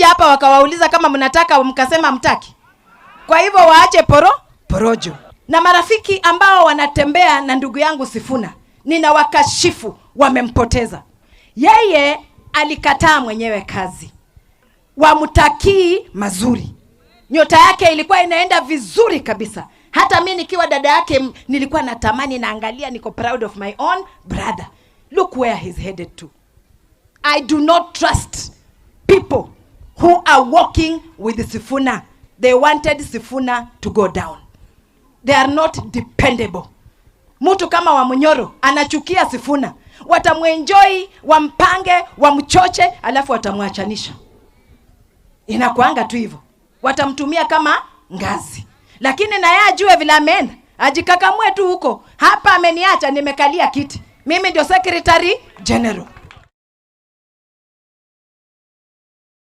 walikuja hapa wakawauliza kama mnataka, mkasema mtaki. Kwa hivyo waache porojo. Na marafiki ambao wanatembea na ndugu yangu Sifuna, ninawakashifu, wamempoteza. Yeye alikataa mwenyewe kazi, wamtakii mazuri. Nyota yake ilikuwa inaenda vizuri kabisa. Hata mi nikiwa dada yake nilikuwa natamani, naangalia, niko proud of my own brother. Look where he's headed to. I do not trust people who are working with Sifuna. They wanted Sifuna to go down. They are not dependable. Mtu kama Wamunyoro anachukia Sifuna, watamuenjoy, wampange, wamchoche, alafu watamwachanisha. Inakuanga tu hivyo, watamtumia kama ngazi, lakini na yeye ajue vile ameenda, ajikakamue tu huko. Hapa ameniacha, nimekalia kiti, mimi ndio secretary general.